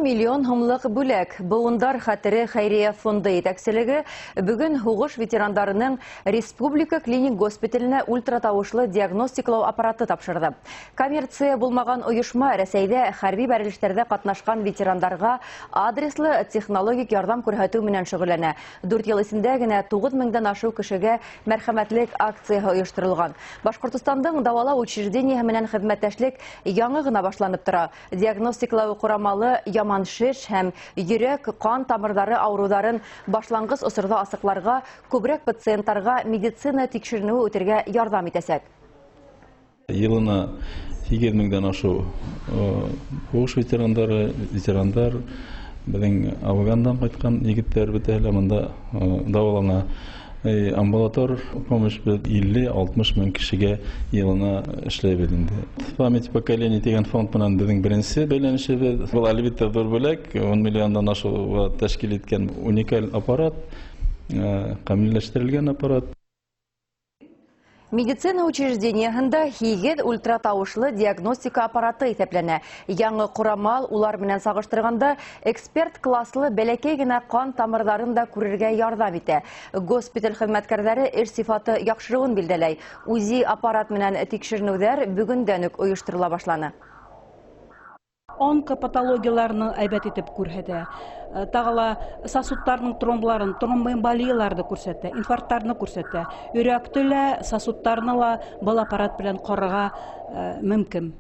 10 миллион һумлыҡ бүләк. Быуындар хәтере хәйриә фонды етәкселеге бөгөн һуғыш ветерандарының республика клиник госпиталенә ультратауышлы диагностикалау аппараты тапшырҙы. Коммерция булмаған ойошма Рәсәйҙә хәрби бәрелештәрҙә ҡатнашҡан ветерандарға адреслы технологик ярҙам күрһәтеү менән шөғөлләнә. 4 йыл эсендә генә 9 меңдән ашыу кешегә мәрхәмәтлек акцияһы ойошторолған. Башҡортостандың дауалау учреждениеһы менән хеҙмәттәшлек яңы ғына башланып тора. Диагностикалау ҡорамалы яман шеш һәм йөрәк ҡан тамырҙары ауырыуҙарын башланғыс осорҙа асыҡларға, күберәк пациенттарға медицина тикшеренеүе үтергә ярҙам итәсәк. Йылына 8 меңдән ашыу һуғыш ветерандары, ветерандар, беҙҙең Афгандан ҡайтҡан егеттәр бөтәһе лә бында дауалана. Амбулатор помощь беҙ 50-60 мең кешегә йылына эшләйбеҙ инде. «Память поколений» тигән фонд менән беҙҙең беренсе бәйләнешебеҙ. Был, әлбиттә, ҙур бүләк, 10 миллиондан ашыуға тәшкил иткән уникаль аппарат, камилләштерелгән аппарат. Медицина учреждениеһында һигеҙ ультратауышлы диагностика аппараты иҫәпләнә. Яңы ҡорамал улар менән сағыштырғанда эксперт класслы бәләкәй генә ҡан тамырҙарын да күрергә ярҙам итә. Госпиталь хеҙмәткәрҙәре эш сифаты яҡшырыуын билдәләй. УЗИ аппарат менән тикшеренеүҙәр бөгөндән үк ойошторола башланы. Онкопатологияларны әйбәт итеп күрһәтә. Тағы ла сосудтарның тромбларын, тромбоэмболияларҙы күрһәтә, инфаркттарны күрһәтә. Йөрәкте лә, сосудтарны ла был аппарат белән ҡарарға мөмкин.